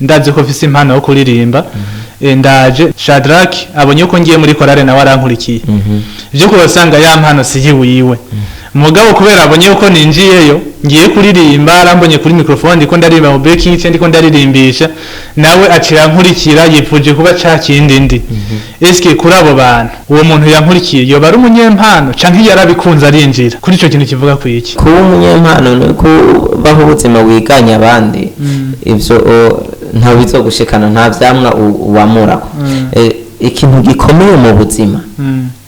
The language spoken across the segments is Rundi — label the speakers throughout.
Speaker 1: Ndazi ko mfise impano yo kuririmba. Ndaje Shadrack abonye ko ngiye muri korale, nawe arankurikiye. Ivyo kubasanga ya mpano si yiwiwe, mugabo kubera abonye ko ninjiyeyo ngiye kuririmba, arambonye kuri microphone ndiko ndaririmba mu backing cyangwa ndiko ndaririmbisha, nawe acira nkurikira, yipfuje kuba ca kindi ndi. Eske kuri abo bantu, uwo muntu yankurikiye yoba ari umunyempano canke yarabikunze arinjira? Kuri ico kintu kivuga ku iki?
Speaker 2: Kuba umunyempano ni kubaho ubuzima wiganye abandi. Ivyo nta bizogushikana, nta vyamwa wamurako. Ikintu gikomeye mu buzima,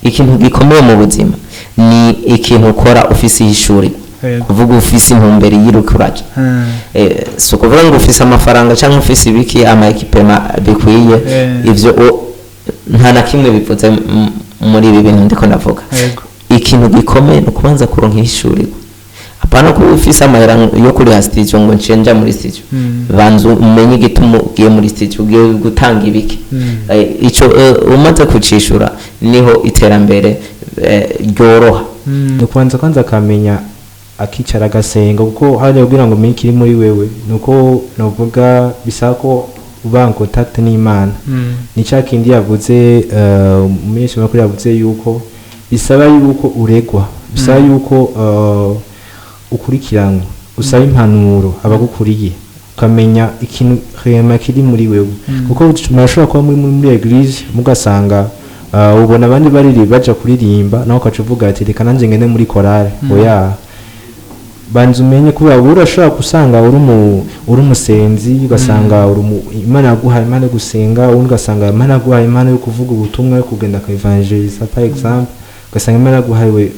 Speaker 2: ikintu gikomeye mu buzima ni ikintu ukora ufise ishuri, kuvuga ufise intumbero yiruka uraja. Si ukuvuga ngo ufise amafaranga cyangwa ufise ibiki, ama équipements bikwiye. Ivyo nta na kimwe bivuze muri ibi bintu ndiko ndavuga. Ikintu gikomeye ni ukubanza kuronka ishurirwa, apana kuba ufise amahera yo kuriha studio ngo ncenja muri studio. Banza umenye igituma ugiye muri studio, ugiye gutanga ibiki. Ico umaze kucishura, niho iterambere ryoroha.
Speaker 3: Ni ukubanza kwanza akamenya, akicara agasenga, kuko hariya kugira ngo umenye ikiri muri wewe nuko novuga bisaba ko uba en contact n'Imana. Ni cya kindi yavuze, umumenyeshamakuru yavuze yuko bisaba yuko uregwa, bisaba yuko ukurikiranwa, usaba impanuro abagukuriye, ukamenya ikintu rema kiri muri wewe. Kuko murashobora kuba muri église, mugasanga ubona abandi bariri baja kuririmba, nawe ukaca uvuga ati: "Reka nanjye ngende muri chorale." Oya, banza umenye, kubera wowe urashobora gusanga uri umusenzi, ugasanga Imana yaguhaye impano yo gusenga, ubundi ugasanga Imana yaguhaye impano yo kuvuga ubutumwa, yo kugenda akavangeliza par exemple, ugasanga Imana yaguhaye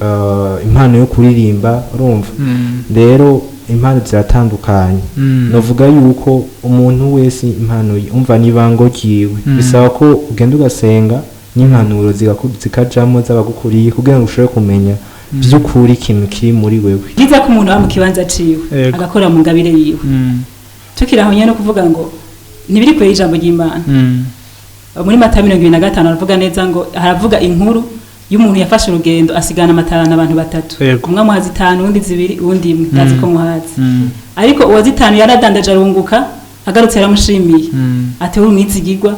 Speaker 3: impano yo kuririmba. Urumva rero impano ziratandukanye. Novuga yuko umuntu wese impano umva n'ibango ryiwe, bisaba ko ugenda ugasenga n'impanuro zikajamo z'abagukuriye kugira ngo ushobore kumenya by'ukuri ikintu kiri muri wewe.
Speaker 4: Byiza ko umuntu aba mu kibanza ciwe, agakora mu ngabire yiwe. Tukiri aho nyene, no kuvuga ngo ntibiri kure y'ijambo ry'Imana. Muri Matayo 25 aravuga neza ngo haravuga inkuru y'umuntu yafashe urugendo, asigana amatarana abantu batatu. Umwe amuha zitanu, uwundi zibiri, uwundi imwe. Ndazi ko muhazi. Ariko uwa zitanu yaradandaje arunguka, agarutse yaramushimiye, ati: "Wowe umwizigirwa,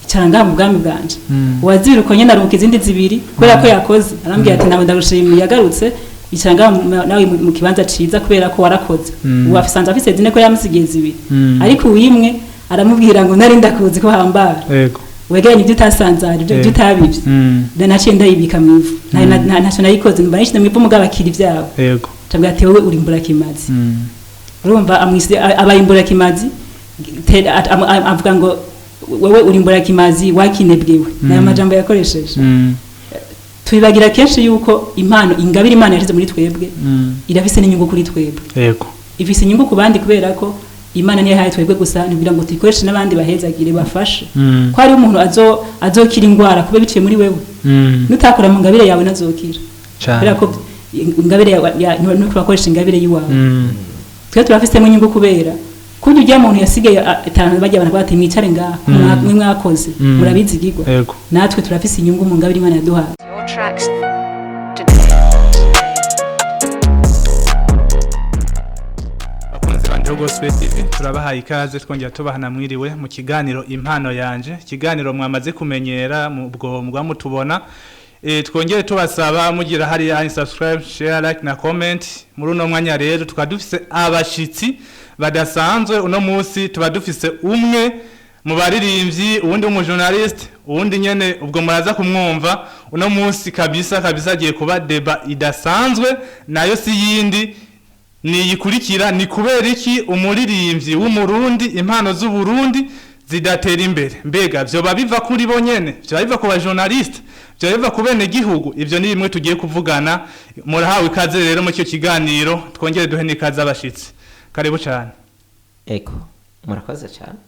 Speaker 4: icara ngaha mu bwami bwanje." Uwa zibiri uko nyene arunguka izindi zibiri kubera ko yakoze, arambwira ati: "Nawe ndagushimiye, agarutse, icara ngaha nawe mu kibanza ciza kubera ko warakoze." Ubu asanzwe afise zine ko yamusigiye zibiri. Ariko uwimwe aramubwira ngo: "Nari ndakuzi ko hambara, wegeranye ibyo utasanzaje, ibyo utabivye." Then naciye ndayibika mu ivu. Ntacyo nayikoze, mba nayishyize mu ivu, mugabo akira ivyabo. Cabwira ati: "Wowe uri imburakimazi." Urumva amwise abaye imburakimazi, avuga ngo: "Wewe uri imburakimazi, wakinebwewe." Nayo majambo yakoresheje. Tubibagira kenshi yuko impano, ingabire Imana yashyize muri twebwe, irafise n'inyungu kuri twebwe. Ifise inyungu ku bandi, kubera ko Imana niyo yahaye twebwe gusa ni kugira ngo tuyikoreshe n'abandi bahezagire, bafashe. Ko hariho umuntu azokira ingwara kuba biciye muri wewe. Nutakora mu ngabire yawe, nazokira. Kubera ko ingabire yawe nuko bakoresha ingabire yiwawe. Twe turafisemo inyungu, kubera kurya ujya muntu yasigaye itanu, bajya abantu bati: "Mwicare ngaha." Mwe mwakoze, murabizigirwa. Natwe turafise inyungu mu ngabire Imana yaduhaye.
Speaker 5: Your tracks today.
Speaker 1: Bakunzi ba Ndiho Gospel TV, turabahaye ikaze, twongera tubaha mwiriwe mu kiganiro Impano Yanje, ikiganiro mwamaze kumenyera mu bwo mugwa mutubona. Twongere tubasaba mugira hariya subscribe, share, like na comment. Muri uno mwanya rero tukaba dufise abashitsi badasanzwe. Uno munsi tuba dufise umwe mu baririmbyi, uwundi w'umujournaliste, uwundi nyene ubwo muraza kumwumva. Uno munsi kabisa kabisa agiye kuba débat idasanzwe, nayo si yindi niyikurikira: ni kubera iki umuririmbyi w'Umurundi, impano z'Uburundi zidatera imbere? Mbega vyoba biva kuri bo nyene? Vyoba biva ku bajournaliste? Vyoba biva ku bene gihugu? Ivyo ni bimwe tugiye kuvugana. Murahawe ikaze rero mu cyo kiganiro. Twongere duhe n'ikaze abashitsi. Karibu cyane.
Speaker 2: Ego, murakoze cyane.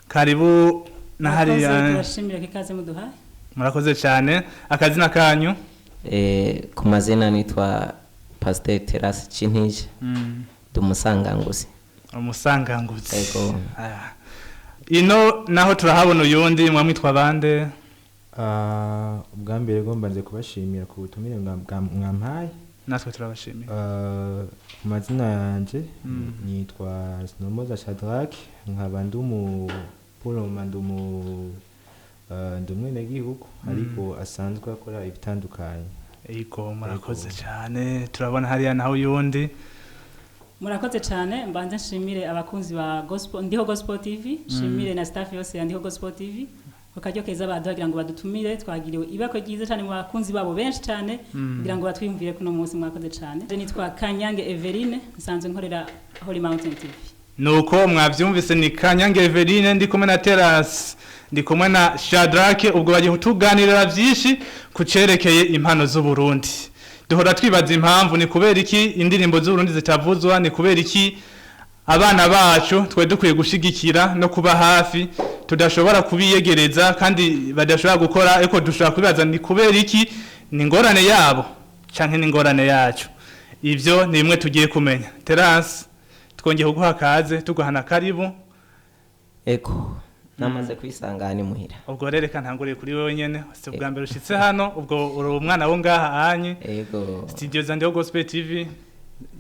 Speaker 1: Karibu na
Speaker 4: Murakoze,
Speaker 1: hariya.
Speaker 4: Turashimira ko ikaze muduhaye.
Speaker 1: Murakoze cyane. Akazina kanyu?
Speaker 2: Ku mazina nitwa Pasiteri Terasi Cintije, ndi umusanganguzi.
Speaker 1: Umusanganguzi.
Speaker 2: Ego.
Speaker 1: Ah. Ino naho turahabona uyundi, mwamwitwa bande?
Speaker 3: Ah, ubwa mbere ngomba nze kubashimira ku butumire mwampaye.
Speaker 1: Natwe turabashimiye.
Speaker 3: Ku mazina yanje nitwa Sinomoza Shadrack, nkaba ndi umupoloma, ndi umwenegihugu ariko asanzwe akora ibitandukanye.
Speaker 1: Ego, murakoze cyane. Turabona hariya naho uyundi.
Speaker 4: Murakoze cyane. Mbanze nshimire abakunzi ba Gospel, Ndiho Gospel TV, nshimire na staff yose ya Ndiho Gospel TV ku karyo keza baduha kugira ngo badutumire. Twagiriwe ibako ryiza cyane mu bakunzi babo benshi cyane kugira ngo batwiyumvire kuno munsi. Mwakoze cyane. Je nitwa Kanyange Everine, nsanzwe nkorera Holy Mountain TV.
Speaker 1: Nuko mwavyumvise, ni Kanyange Everine, ndi kumwe na Terence, ndi kumwe na Shadrack. Ubwo bagiye kutuganirira vyinshi kucerekeye impano z'Uburundi. Duhora twibaza impamvu, ni kubera iki indirimbo z'Uburundi zitavuzwa, ni kubera iki abana bacu twe dukwiye gushigikira no kuba hafi tudashobora kubiyegereza kandi badashobora gukora, ariko dushobora kubibaza ni kubera iki, ni ingorane yabo canke ni ingorane yacu? Ivyo ni bimwe tugiye kumenya. Terence, twongeye kuguha kaze, tuguhana karibu.
Speaker 2: Ego, namaze kwisanga ni muhira.
Speaker 1: Ubwo rero reka ntanguriye kuri wewe nyene, si ubwa mbere ushitse hano, ubwo uri umwana wo ngaha anye.
Speaker 2: Ego.
Speaker 1: Studio za Ndiho Gospel TV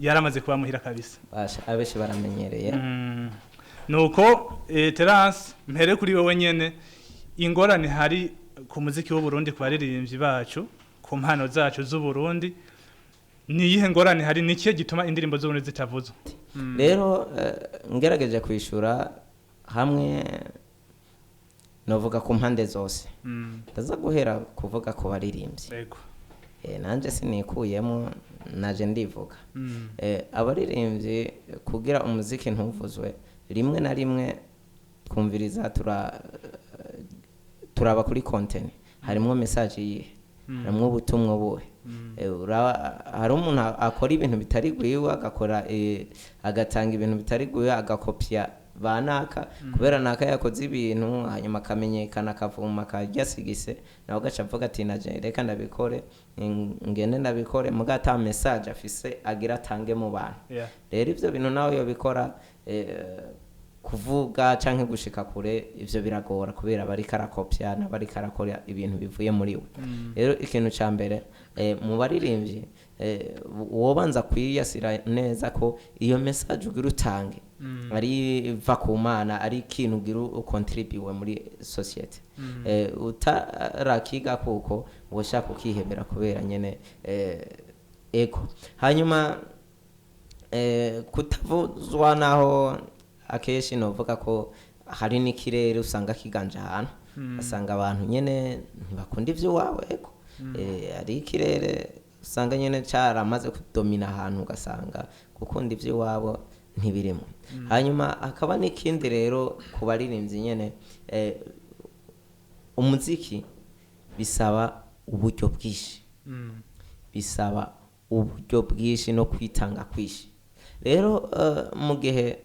Speaker 1: yaramaze kuba muhira kabisa.
Speaker 2: Basha, abenshi baramenyereye.
Speaker 1: Nuko Terence, mpere kuri wewe nyene, ingorane hari ku muziki w'u Burundi, ku baririmbyi bacu, ku mpano zacu z'u Burundi, ni iyihe ngorane hari? Ni ikihe gituma indirimbo z'u Burundi zitavuzwa?
Speaker 2: Rero ngerageje kwishura hamwe, novuga ku mpande zose. Ndaza guhera kuvuga ku baririmbyi. Nanje sinikuyemo, naje ndivuga. Abaririmbyi kugira umuziki ntuvuzwe, rimwe na rimwe twumviriza, turaba kuri content, harimwo message yihe, harimwo ubutumwa buhe. Hari umuntu akora ibintu bitari gwiwe, agakora agatanga ibintu bitari gwiwe, agakopya banaka kubera naka yakoze ibintu, hanyuma akamenyekana, akavuma, akarya sigise, nawe ugaca avuga ati naje reka ndabikore, ngende ndabikore, muga ata message afise agira atange mu bantu. Rero ivyo bintu nawe yobikora, kuvuga canke gushika kure ivyo biragora, kubera bariko arakopya n'abariko arakora ibintu bivuye muri we. Rero ikintu ca mbere, mu baririmbyi, wobanza kwiyasira neza ko iyo message ugira utange ari iva ku Mana, ari ikintu ugira ukontribuwe muri societe. Utarakiga kuko woshaka ukihebera kubera nyene ego. Hanyuma kutavuzwa naho akenshi novuga ko hari n'ikirere usanga kiganje ahantu, usanga abantu nyene ntibakunda ivy'iwabo. Ego, hari ikirere usanga nyene caramaze kudomina ahantu, ugasanga gukunda ivy'iwabo ntibirimo. Hanyuma hakaba n'ikindi rero ku baririmbyi nyene, umuziki bisaba uburyo bwinshi, bisaba uburyo bwinshi no kwitanga kwinshi. Rero mu gihe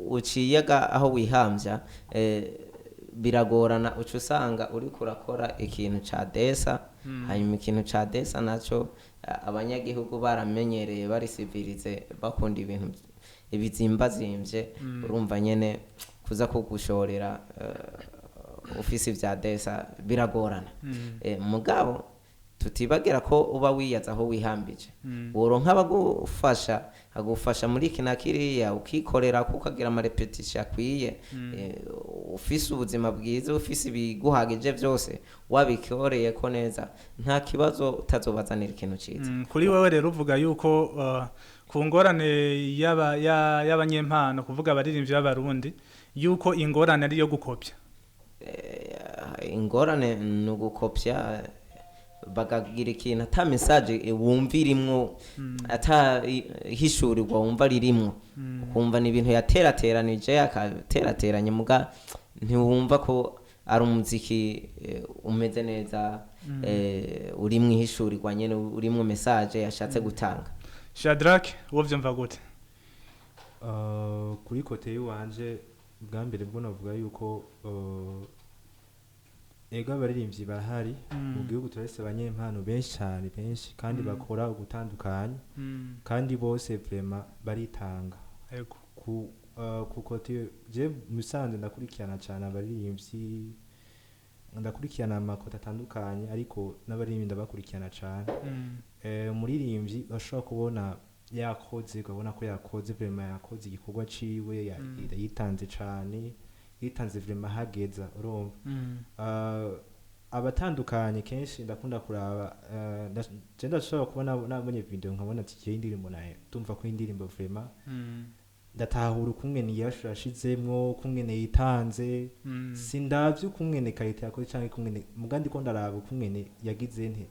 Speaker 2: uciyaga aho wihambya, biragorana, uca usanga uriko urakora ikintu ca desa. Hanyuma ikintu ca desa naco, abanyagihugu baramenyereye, barisivirize, bakunda ibintu ibizimbazimvye. Urumva nyene kuza kugushorera ufise ivya desa biragorana. Mugabo tutibagira ko uba wiyaza aho wihambije, woronka abagufasha, agufasha muri iki na kiriya, ukikorera, kuko ukagira amarepetition akwiye, ufise ubuzima bwiza, ufise ibiguhagije byose, wabikoreye ko neza, nta kibazo utazobazanira ikintu ciza.
Speaker 1: Kuri wewe rero uvuga yuko ku ngorane y'abanyempano, kuvuga abaririmbyi b'Abarundi, yuko ingorane ari iyo gukopya.
Speaker 2: Ingorane ni ugukopya, bakagira ikintu ata message wumva irimwo, ata hishurirwa wumva ririmwo, ukumva ni ibintu yaterateranije, akaterateranye, muga ntiwumva ko ari umuziki umeze neza, urimwo ihishurirwa nyene, urimwo message yashatse gutanga.
Speaker 1: Shadrack, wowe vyumva gute?
Speaker 3: Kuri côté yiwanje, bwa mbere bwo navuga yuko ego, abaririmbyi barahari mu gihugu, turafise abanyempano benshi cyane, benshi kandi bakora ugutandukanye, kandi bose vraiment baritanga. Ku côté je musanze ndakurikirana cyane abaririmbyi, ndakurikirana amakota atandukanye, ariko n'abaririmbyi ndabakurikirana cyane. Umuririmbyi bashobora kubona yakoze, ukabona ko yakoze vraiment, yakoze igikorwa ciwe, yitanze cane, yitanze vraiment hageza, urumva. Abatandukanye kenshi ndakunda kuraba, je ndashobora kuba nabonye video nkabona ati iyi indirimbo nayo ndumva ko indirimbo vraiment ndatahura ukungene yashizemwo, ukungene yitanze. Sindavye ukungene qualité yakoze canke ukungene muga ndiko ndaraba ukungene yagize nte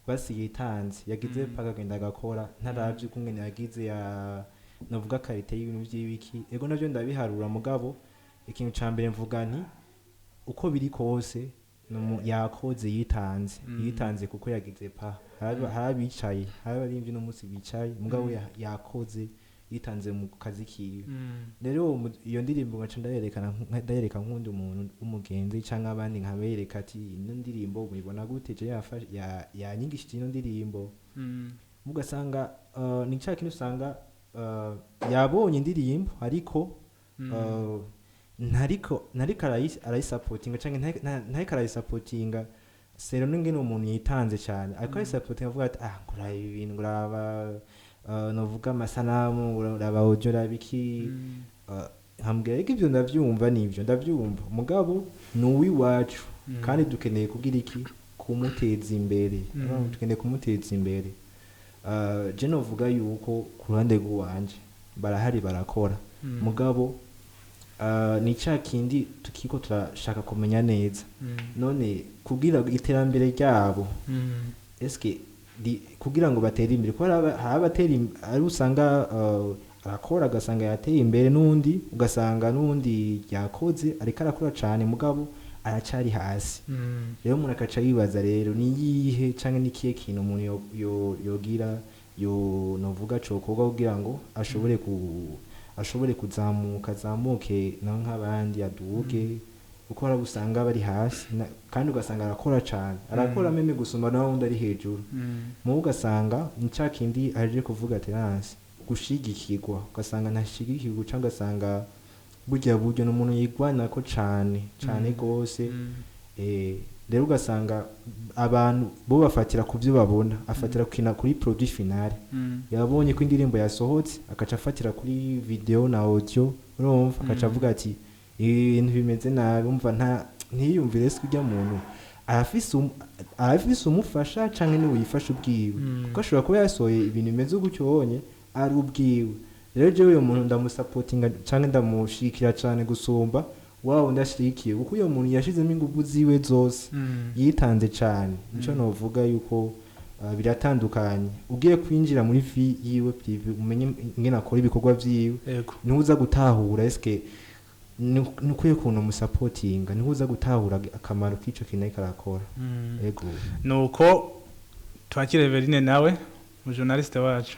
Speaker 3: basi yitanze, yagize paka agenda agakora, ntaravye ukungene yagize ya novuga qualité y'ibintu vy'ibiki. Ego, navyo ndabiharura, mugabo ikintu ca mbere mvuga nti uko biri kose yakoze, yitanze, yitanze kuko yagize pa hari abicaye, hari abarimvyi n'umunsi bicaye, mugabo yakoze, yitanze mu kazi kiwe. Rero iyo ndirimbo ngaca ndayerekana, ndayereka nk'undi muntu w'umugenzi canke abandi, nkabereka ati ino ndirimbo muyibona gute? Je yanyigishije ino ndirimbo. Mugasanga ni ca kintu usanga yabonye indirimbo ariko ntariko arayisapotinga canke ntariko arayisapotinga sero n'ingene umuntu yitanze cyane, ariko arayisapotinga avuga ati ah, nguraba ibi bintu, nguraba novuga amasanamu, nguraba audio, uraba iki. Nkambwira ariko ibyo ndavyumva, nivyo ndavyumva, mugabo ni uw'iwacu kandi dukeneye kugira iki? Kumuteza imbere. Dukeneye kumuteza imbere. Je novuga yuko ku ruhande rw'uwanje barahari, barakora, mugabo ni ca kindi tukiko turashaka kumenya neza. None kugira iterambere ryabo, eske kugira ngo batere imbere, kuko hari abatera ari usanga arakora agasanga yateye imbere, n'undi ugasanga n'undi yakoze ariko arakora cane mugabo aracari hasi. Rero umuntu akaca yibaza rero ni yihe canke ni kihe kintu umuntu yogira yo novuga cokorwa kugira ngo ashobore kuzamuka, azamuke nawe nk'abandi, aduge, kuko hari abo usanga bari hasi kandi ugasanga arakora cane, arakora même gusumba nawe wundi ari hejuru. Mubo ugasanga ni ca kindi aje kuvuga Terence, gushigikirwa, ugasanga ntashigikirwa cyangwa ugasanga burya buryo ni umuntu yigwanako cane cane gose. Rero ugasanga abantu bo bafatira ku byo babona, afatira kuri produit final. Yabonye ko indirimbo yasohotse, akaca afatira kuri video na audio, urumva, akaca avuga ati ibintu bimeze nabi. Umva, nta ntiyumvire se ujya muntu arafise umufasha canke niwe yifasha ubwiwe, kuko ashobora kuba yasohoye ibintu bimeze gutyo wonye ari ubwiwe. Rero jewe uyo muntu ndamusapotinga canke ndamushigikira cane gusumba wa wundi ashigikiye, kuko uyo muntu yashizemo ingufu ziwe zose, yitanze cane. Nico novuga yuko biratandukanye. Ugiye kwinjira muri vie yiwe privée, umenye ingene akora ibikorwa vyiwe, ntuza gutahura eske nukwiye kuntu umusapotinga, ntuza gutahura akamaro k'ico kintu ariko arakora. Ego.
Speaker 1: Nuko twakire Verine nawe, umujournaliste wacu.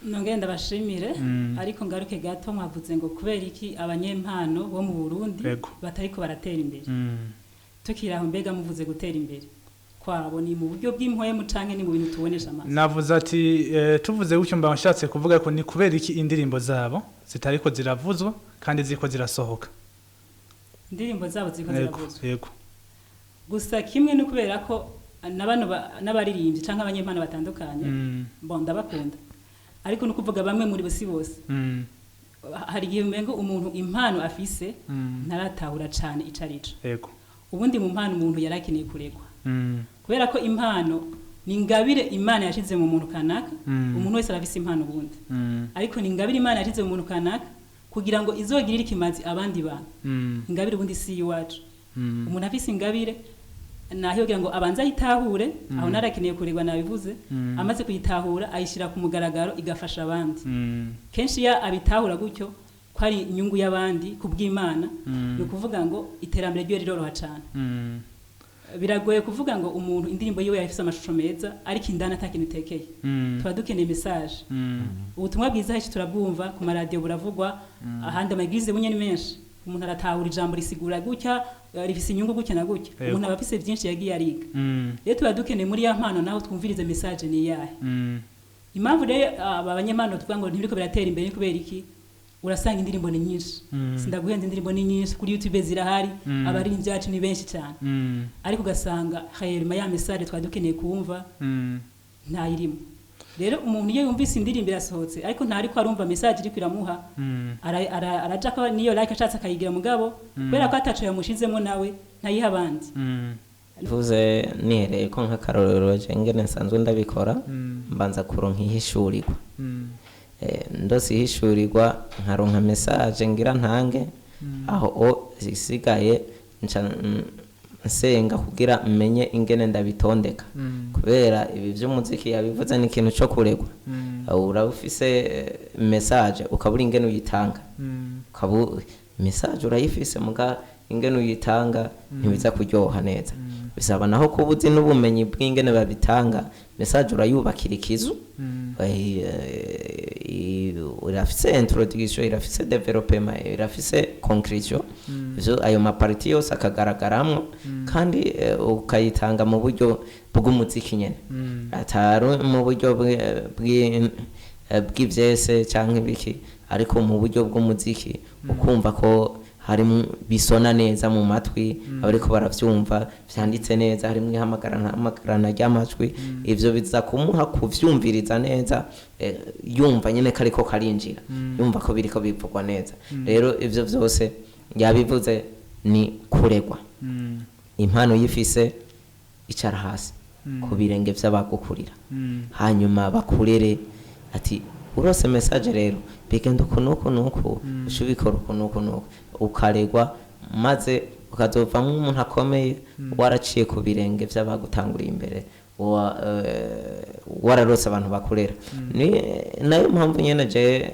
Speaker 4: Nongere ndabashimire, ariko ngaruke gato. Mwavuze ngo kubera iki abanyempano bo mu Burundi batariko baratera imbere. Tukiri aho, mbega muvuze gutera imbere kwabo ni mu buryo bw'impwemu canke ni mu bintu tubonesha amaso?
Speaker 1: Navuze ati tuvuze gutyo mba nshatse kuvuga ko ni kubera iki indirimbo zabo zitariko ziravuzwa kandi ziriko zirasohoka.
Speaker 4: Indirimbo zabo ziriko ziravuzwa?
Speaker 1: Yego.
Speaker 4: Gusa kimwe ni kubera ko na bano n'abaririmbyi canke abanyempano batandukanye, bon, ndabakunda, ariko ni ukuvuga bamwe muri bo, si bose. Hari igihe umengo umuntu impano afise ntaratahura cane ico arico. Ubundi mu mpano umuntu yarakeneye kuregwa, kubera ko impano ni ingabire Imana yashize mu muntu kanaka. Umuntu wese arafise impano ubundi, ariko ni ingabire Imana yashize mu muntu kanaka kugira ngo izogirire ikimazi abandi bantu. Ingabire ubundi si iwacu. Umuntu afise ingabire naho yogira ngo abanze ayitahure, aho narakeneye kuregwa nabivuze. Amaze kuyitahura ayishyira ku mugaragaro, igafasha abandi. Kenshi iyo abitahura gutyo ko ari inyungu y'abandi ku bw'Imana, ni ukuvuga ngo iterambere ryiwe riroroha cyane. Biragoye kuvuga ngo umuntu indirimbo yiwe yafise amashusho meza ariko indani atakintu itekeye. Tuba dukeneye message, ubutumwa bwiza. Henshi turabwumva ku maradiyo, buravugwa ahandi, amabwiriza bunye ni menshi. Umuntu aratahura ijambo risigura gutya, rifise inyungu gutya na gutya. Umuntu aba afise byinshi yagiye ariga. Rero tuba dukeneye muri ya mpano naho twumvirize message ni iyahe. Impamvu rero aba banyempano tuvuga ngo ntibiriko biratera imbere ni kubera iki? Urasanga indirimbo ni nyinshi, sindaguhenze, indirimbo ni nyinshi kuri YouTube zirahari, abaririmbyi bacu ni benshi cyane, ariko ugasanga réellement ya message twari dukeneye kumva ntayirimo. Rero umuntu iyo yumvise indirimbo irasohotse, ariko ntariko arumva message iriko iramuha, araja ko niyo like ashatse akayigira, mugabo kubera ko ataco yamushizemo, nawe ntayiha abandi.
Speaker 2: Mvuze nihereye ko nk'akarorero, je ngene nsanzwe ndabikora, mbanza kuronka ihishurirwa. Ndose ihishurirwa, nkaronka message ngira ntange, aho o isigaye nca nsenga kugira menye ingene ndabitondeka, kubera ibi by'umuziki yabivuze ni ikintu cyo kuregwa. Uraba ufise message, ukabura ingene uyitanga. Ukabu message urayifise, muga ingene uyitanga ntibiza kuryoha neza. Bisaba naho kuba uzi n'ubumenyi bw'ingene babitanga. Message urayubakira ikizu, irafise introduction, irafise développement, irafise conclusion. Ivyo ayo ma parties yose akagaragaramwo, kandi ukayitanga mu buryo bw'umuziki nyene, atari mu buryo bw'ivyese canke ibiki, ariko mu buryo bw'umuziki, ukumva ko harimo bisona neza mu matwi abariko baravyumva, vyanditse neza, harimo ihamagarana ry'amajwi. Ivyo biza kumuha kuvyumviriza neza, yumva nyene ko ariko karinjira, yumva ko biriko bivugwa neza. Rero ivyo vyose yabivuze ni kuregwa. Impano yifise, icara hasi ku birenge vy'abagukurira, hanyuma bakurere. Ati urose message rero, bigenda uku nuku nuku, uca ubikora uku nuku nuku, ukaregwa, maze ukazovamwo umuntu akomeye waraciye ku birenge vy'abagutanguriye imbere, wararose abantu bakurera. Ni nayo mpamvu nyene je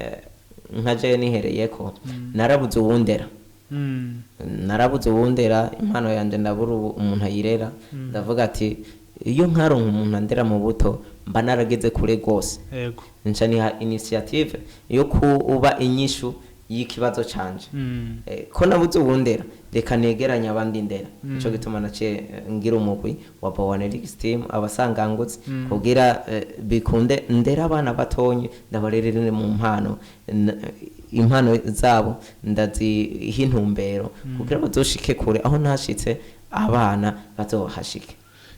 Speaker 2: nka je nihereyeko narabuze uwundera. Narabuze uwundera impano yanje, ndabura umuntu ayirera. Ndavuga ati iyo nkaronka umuntu andera mu buto, mba narageze kure rwose. Nca niha initiative yo kuba inyishu y'ikibazo canje. Ko nabuze uwundera, reka negeranye abandi ndera. Nico gituma naciye ngira umugwi wa Bowanelix team, abasangangutse, kugira bikunde ndera abana batonye, ndabarerere mu mpano, impano zabo ndaziha intumbero kugira bazoshike kure aho ntashitse, abana bazohashike.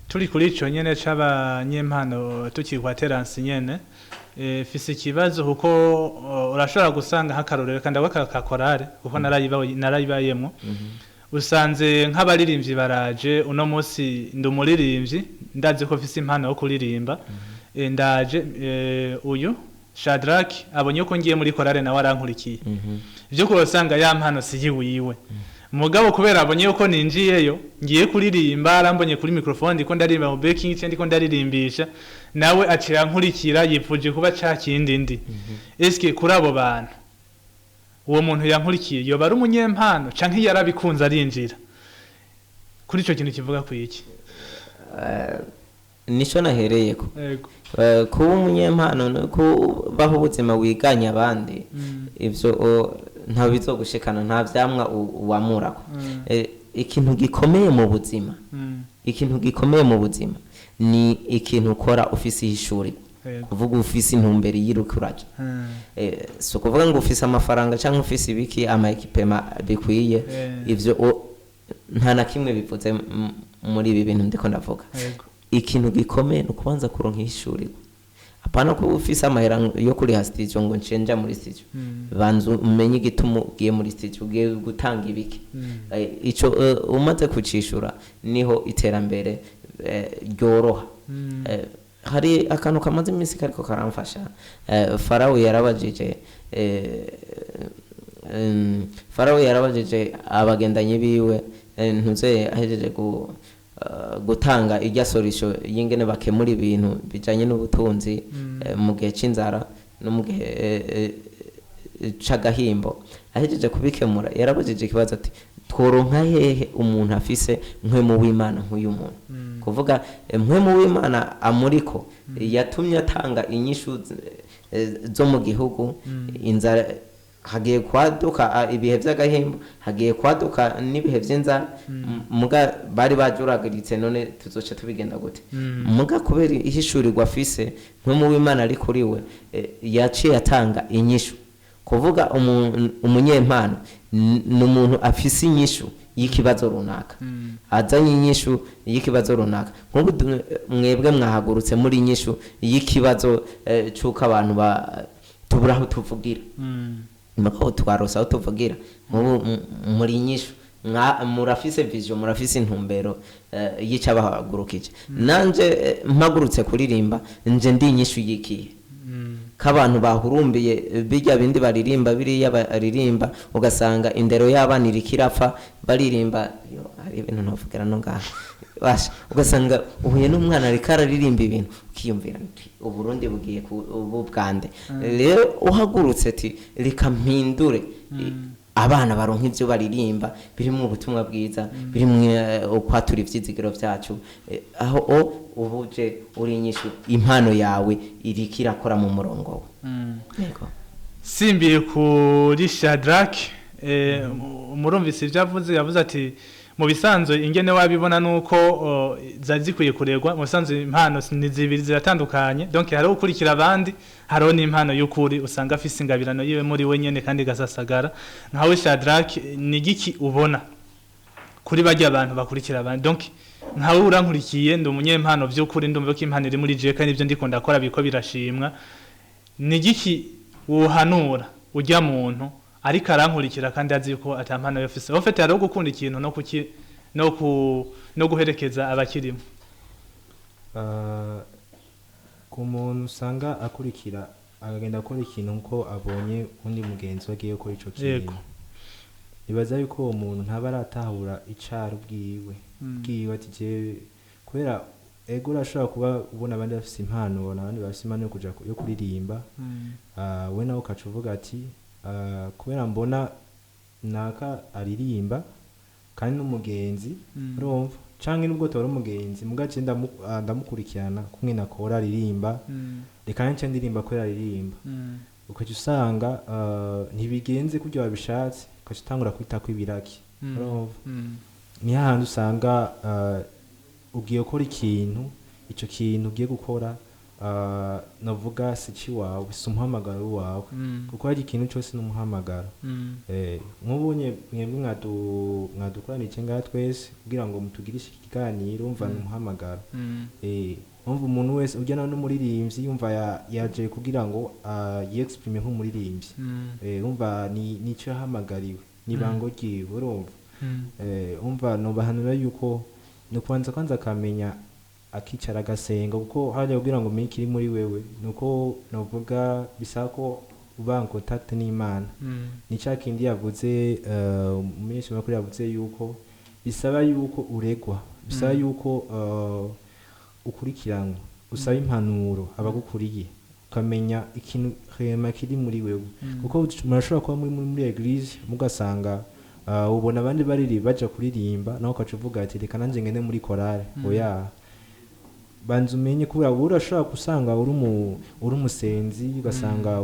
Speaker 1: Turi kuri ico nyene c'abanyempano, tukiri kwa Terence nyene, fise ikibazo kuko urashobora gusanga nk'akarorero kandi ako ka korale, kuko narayibayemwo, usanze nk'abaririmbyi baraje uno munsi: ndi umuririmbyi, ndazi ko mfise impano yo kuririmba. Ndaje, uyu Shadrack abonye ko ngiye muri korale, nawe arankurikiye. Ivyo kurosanga ya mpano si yiwiwe, mugabo kubera abonye yuko ninjiyeyo ngiye kuririmba, arambonye kuri microphone ndiko ndaririmba mu backing cyangwa ndiko ndaririmbisha, nawe acira nkurikira, yipfuje kuba ca kindi ndi. Eske kuri abo bantu, uwo muntu yankurikiye yoba ari umunyempano canke yarabikunze arinjira? Kuri ico kintu kivuga ku iki?
Speaker 2: Nico nahereyeko.
Speaker 1: Yego.
Speaker 2: Kuba umunyempano no kubaho ubuzima wiganya abandi, ivyo nta bizogushikana, nta vyamwa wamurako. Ikintu gikomeye mu buzima, ikintu gikomeye mu buzima ni ikintu ukora ufise ihishuri, kuvuga ufise intumbero yiruka uraja. Si ukuvuga ngo ufise amafaranga cyangwa ufise ibiki, ama équipements bikwiye. Ivyo nta na kimwe bivuze muri ibi bintu ndiko ndavuga. Ikintu gikomeye ni ukubanza kuronka ihishurirwa, apana kuba ufise amahera yo kuriha studio ngo ncenja muri studio. Banza umenye igituma ugiye muri studio, ugiye gutanga ibiki. Ico umaze kucishura, niho iterambere ryoroha. Hari akantu kamaze iminsi kariko karamfasha. Farawo yarabajije abagendanyi biwe, ntuze ahejeje gutanga irya solution y'ingene bakemura ibintu bijanye n'ubutunzi, mu gihe c'inzara no mu gihe c'agahimbo. Ahejeje kubikemura, yarabajije ikibazo ati: "Tworonka hehe umuntu afise mpwemu w'Imana nk'uyu muntu?" Kuvuga mpwemu w'Imana amuriko yatumye atanga inyishu zo mu gihugu. Inzara hagiye kwaduka, ibihe by'agahembo hagiye kwaduka n'ibihe by'inzara. Muga bari bajuragiritse, none tuzoca tubigenda gute? Muga kubera ihishurirwa afise, mpwemu w'Imana ari kuri we, yaciye atanga inyishu. Kuvuga umunyempano ni umuntu afise inyishu. y'ikibazo runaka, azanye inyishu y'ikibazo runaka. Nk'ubu mwebwe mwahagurutse muri inyishu y'ikibazo c'uko abantu tubura aho tuvugira, mugabo twarose aho tuvugira. Nk'ubu muri inyishu, murafise vision, murafise intumbero y'icabahagurukije. Nanje mpagurutse kuririmba, nje ndi inyishu y'ikihe k'abantu bahurumbiye bijya bindi baririmba, biriya baririmba, ugasanga indero y'abana iriko irapfa, baririmba yo, hari ibintu ntovugira no ngaha. Basha, ugasanga uhuye n'umwana ariko araririmba ibintu, ukiyumvira nti Uburundi bugiye ku ubu bwande. Rero uhagurutse ati reka mpindure, abana baronka ivyo baririmba birimwo ubutumwa bwiza, birimwo ukwatura ivyizigiro vyacu, aho o ubuje uri inyishu, impano yawe iriko irakora mu murongo we. Yego.
Speaker 1: Simbiye kuri Shadrack, murumvise ibyo avuze. Yavuze ati mu bisanzwe ingene wabibona nuko zari zikwiye kuregwa. Mu bisanzwe impano ni zibiri ziratandukanye, donc hariho gukurikira abandi, hariho n'impano y'ukuri usanga afise ingabirano yiwe muri we nyene kandi gasasagara. Nkawe Shadrack, ni giki ubona kuri barya abantu bakurikira abandi? Donc nkawe urankurikiye, ndi umunyempano vy'ukuri, ndumva ko impano iri muri jewe kandi ibyo ndiko ndakora biko birashimwa. Ni giki wohanura ujya muntu ariko arankurikira kandi azi yuko ata mpano yofise? En fait, hariho gukunda ikintu no kuki no ku no guherekeza abakirimo.
Speaker 3: Ku muntu usanga akurikira, akagenda akora ikintu nkuko abonye undi mugenzi we agiye gukora ico kintu, nibaza yuko uwo muntu ntaba aratahura icaro bwiwe, ati jewe kubera ego urashobora kuba ubona abandi bafise impano, ubona abandi bafise impano yo kuja yo kuririmba, we nawe ukaca uvuga ati kubera mbona naka aririmba kandi n'umugenzi, urumva, canke nubwo tora umugenzi muga je ndamukurikirana kumwe nakora aririmba, reka nce ndirimba kubera aririmba, ukaca usanga ntibigenze kurya wabishatse, ukaca utangura kwitako ibiraki, urumva. Ni hahandi usanga ugiye gukora ikintu, ico kintu ugiye gukora, navuga si ciwawe, si umuhamagaro wawe, kuko hari ikintu cose n'umuhamagaro. Nk'ubunye mwebwe mwadukoranije ngaha twese kugira ngo mutugirishe iki kiganiro, umva, ni umuhamagaro. Umva, umuntu wese ujya n'umuririmbyi yumva yaje kugira ngo yexprime nk'umuririmbyi. Umva, ni nico yahamagariwe, ni bango ryiwe, urumva. Umva, nobahanura yuko ni kubanza kwanza akamenya, akicara agasenga, kuko hajya kugira ngo umenye ikiri muri wewe nuko novuga bisaba ko uba en contact n'Imana. Ni cya kindi yavuze, umumenyeshamakuru yavuze yuko bisaba yuko uregwa, bisaba yuko ukurikiranwa, usaba impanuro abagukuriye, ukamenya ikintu rema kiri muri wewe, kuko murashobora kuba muri église mugasanga ubona abandi bariri baja kuririmba, nawe ukaca uvuga ati reka nanje ngende muri chorale. Oya, banza umenye, kubera wowe urashobora gusanga uri umusenzi, ugasanga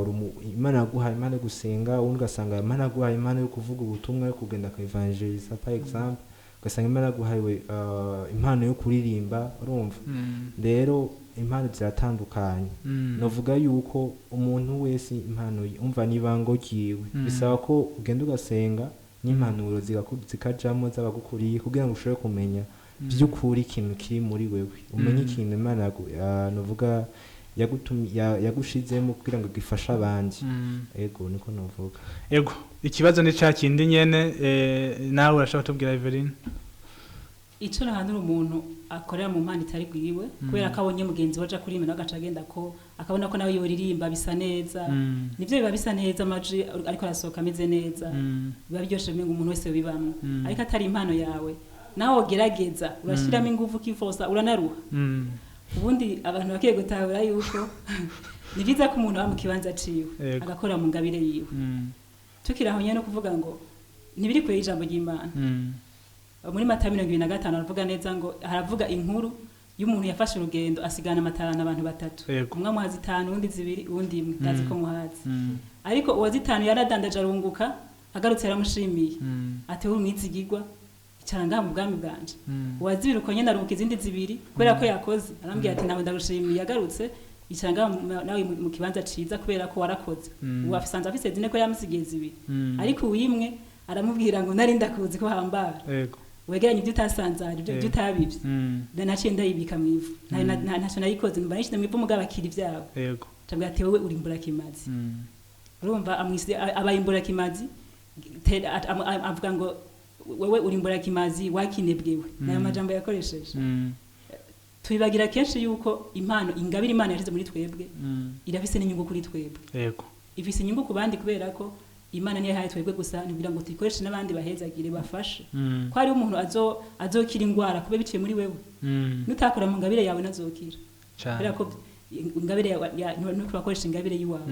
Speaker 3: Imana yaguhaye impano yo gusenga, ubundi ugasanga Imana yaguhaye impano yo kuvuga ubutumwa, yo kugenda ku evangelisa par exemple, ugasanga Imana yaguhaye impano yo kuririmba, urumva. Rero impano ziratandukanye. Novuga yuko umuntu wese impano umva n'ibango ryiwe, bisaba ko ugenda ugasenga n'impanuro zikajamwo z'abagukuriye kugira ngo ushobore kumenya by'ukuri ikintu kiri muri wewe, umenye ikintu Imana novuga yagushizemo kugira ngo gifashe abandi. Ego, niko novuga.
Speaker 1: Ego, ikibazo ni ca kindi nyene, nawe urashobora kutubwira, Eveline?
Speaker 4: Ico nahanura umuntu akorera mu mpano itari bwiwe kubera ko abonye mugenzi we aja kuririmba, nawe agaca agenda, ko akabona ko nawe yoririmba bisa neza, nivyo biba bisa neza, amajwi ariko arasohoka ameze neza, biba biryoshe, umengo umuntu wese bibamwo, ariko atari impano yawe, nawe wogerageza urashyiramo ingufu, ukifosa, uranaruha. Ubundi abantu bakwiye gutahura yuko ni byiza ko umuntu aba mu kibanza ciwe, agakora mu ngabire yiwe. Tukiri aho nyene no kuvuga ngo ntibiri kure y'ijambo ry'Imana. Muri Matayo 25 aravuga neza ngo haravuga inkuru y'umuntu yafashe urugendo, asigana amatarana abantu batatu. Umwe amuha zitanu, uwundi zibiri, uwundi imwe. Ndazi ko muhazi. Ariko uwa zitanu yaradandaje arunguka, agarutse yaramushimiye, ati wowe umwizigirwa, icara ngaha mu bwami bwanje. Uwa zibiri uko nyene arunguka izindi zibiri kubera ko yakoze, arambwira ati nawe ndagushimiye, agarutse icara ngaha nawe mu kibanza ciza kubera ko warakoze. Ubu asanze afise zine ko yamusigiye zibiri. Ariko uwimwe Aramubwira ngo nari ndakuzi ko hambara, wegeranye ibyo utasanzaje, ibyo utabivye. Naciye ndayibika mu ivu. Ntacyo nayikoze, mba nayishyize mu ivu, mugabo akira ibyawe. Cabwira ati wowe uri imburakimazi. Urumva amwise abaye imburakimazi, avuga ngo wewe uri imburakimazi wakinebwewe, nayo majambo yakoresheje. Tubibagira kenshi yuko impano, ingabire Imana yashyize muri twebwe, irafise n'inyungu kuri twebwe. Ifise inyungu ku bandi, kubera ko Imana niyo yahaye twebwe gusa ntikugira ngo tuyikoreshe n'abandi bahezagire, bafashe. Ko hariho umuntu azokira ingwara kuba biciye muri wewe. Nutakora mu ngabire yawe, nazokira. Kubera ko ingabire yawe nuko bakoresha ingabire y'iwawe.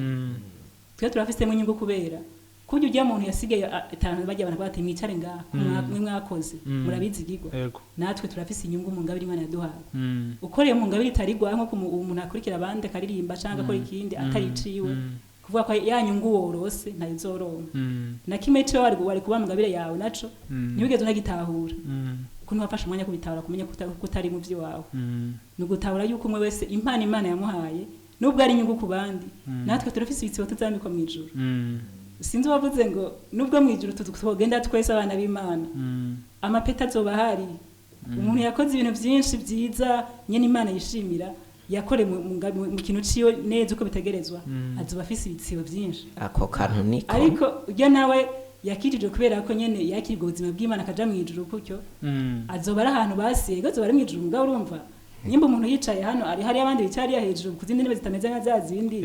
Speaker 4: Twe turafisemo inyungu, kubera kurya ujya muntu yasigaye itanu, bajya abantu bati mwicare ngaha, mwe mwakoze, murabizigirwa. Natwe turafise inyungu mu ngabire Imana yaduhaye. Ukoreye mu ngabire itarigwa, nko umuntu akurikira abandi akaririmba cyangwa akora ikindi atariciwe, kuvuga ko ya nyungu worose ntayo uzoronka. Na kimwe cyo wari kuba mu ngabire yawe naco ntiwigeze unagitahura, ukuntu wafashe umwanya kubitahura, kumenya ko utari mu by'iwawe. Ni ugutahura yuko umwe wese impano Imana yamuhaye, nubwo ari inyungu ku bandi, natwe turafise ibitsibo tuzambikwa mu ijuru. Sinzi uwavuze ngo nubwo mu ijuru twogenda twese abana b'Imana, amapeta azoba ahari. Umuntu yakoze ibintu byinshi byiza nyene Imana yishimira, yakore mu kintu ciwe neza uko bitegerezwa, azoba afise ibitsibo byinshi.
Speaker 2: Ako kantu niko.
Speaker 4: Ariko ujya nawe yakijije, kubera ko nyene yakirwa ubuzima bw'Imana akaja mu ijuru kutyo, azoba ari ahantu basiga, azoba ari mu ijuru. Mugabo urumva nimba umuntu yicaye hano, ari hari abandi bicaye hariya hejuru ku zindi ntebe zitameze nka za zindi,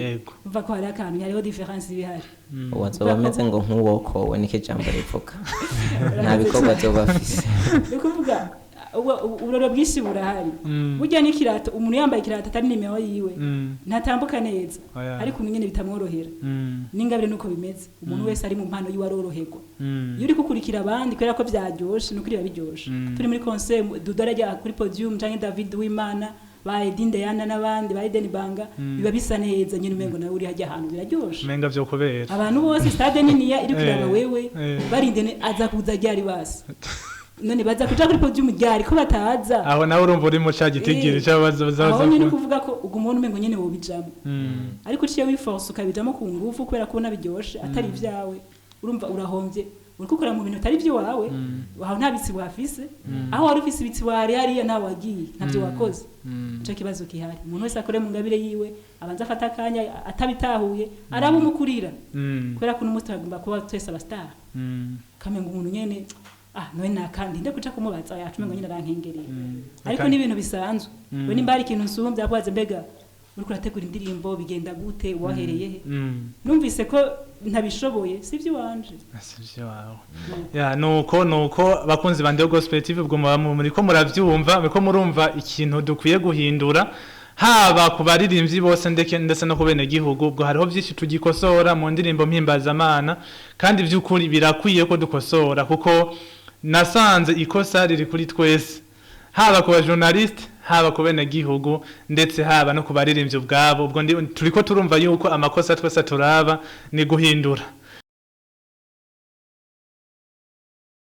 Speaker 4: umva ko hari akantu, hariho différence ibihari.
Speaker 2: Uwo azoba ameze ngo nk'uwokowe, niko ijambo rivuga, nta bikorwa azoba afise.
Speaker 4: Ni ukuvuga uburoro bwinshi burahari. Burya n'ikirato, umuntu yambaye ikirato atari nimero yiwe, ntatambuka neza.
Speaker 1: Oya.
Speaker 4: Ariko umuntu nyene bitamworohera. N'ingabire nuko bimeze, umuntu wese ari mu mpano yiwe aroroherwa. Iyo uri gukurikira abandi kubera ko byaryoshe, nuko biba biryoshe. Turi muri concert, Dudu arajya kuri podium canke David Wimana, ba Edine Diana n'abandi ba Eden Banga, biba bisa neza nyine, umengo nawe uri hajya ahantu biraryoshe.
Speaker 1: Umenga vyo kubera
Speaker 4: Abantu bose, stade niniya iri kuraba wewe, barinde aza kuza ryari basi, none baza kuja kuri podium ryari ko bataza?
Speaker 1: Aho nawe urumva uri mu ca gitigiri c'abaza.
Speaker 4: Aho nyine kuvuga ko uguma ubona umengo nyene wobijamo, ariko uciye wiforce ukabijamo ku ngufu kubera kubona biryoshe atari ibyawe, urumva urahombye, uri gukora mu bintu bitari iby'iwawe. Aho nta bitsi wafise, aho wari ufise ibitsi wari hariya ntawe wagiye, ntabyo wakoze. Nico kibazo gihari. Umuntu wese akore mu ngabire yiwe, abanza afate akanya, atabitahuye araba umukurira, kubera ko n'umunsi turagomba kuba twese aba star. Kamenga umuntu nyene, ah nowe nakandi nde kuca kumubaza yacu, umengo nyene arankengereye, ariko ni ibintu bisanzwe. We nimba hari ikintu nsumbya, akubaze mbega uriko urategura indirimbo bigenda gute, wahereye he? Numvise ko ntabishoboye, si iby'iwanje.
Speaker 1: Sivyo wawe ya nuko bakunzi ba Ndiho Gospel TV, ubwo muba muriko muravyumva, muriko murumva ikintu dukwiye guhindura, haba ku baririmbyi bose ndetse no ku bene gihugu. Ubwo hariho byinshi tugikosora mu ndirimbo mpimbazamana, kandi by'ukuri birakwiye ko dukosora, kuko nasanze ikosa riri kuri twese, haba ku ba journaliste, haba ku bene gihugu, ndetse haba no ku baririmbyi ubwabo. Ubwo turiko turumva yuko amakosa twese turaba ni guhindura.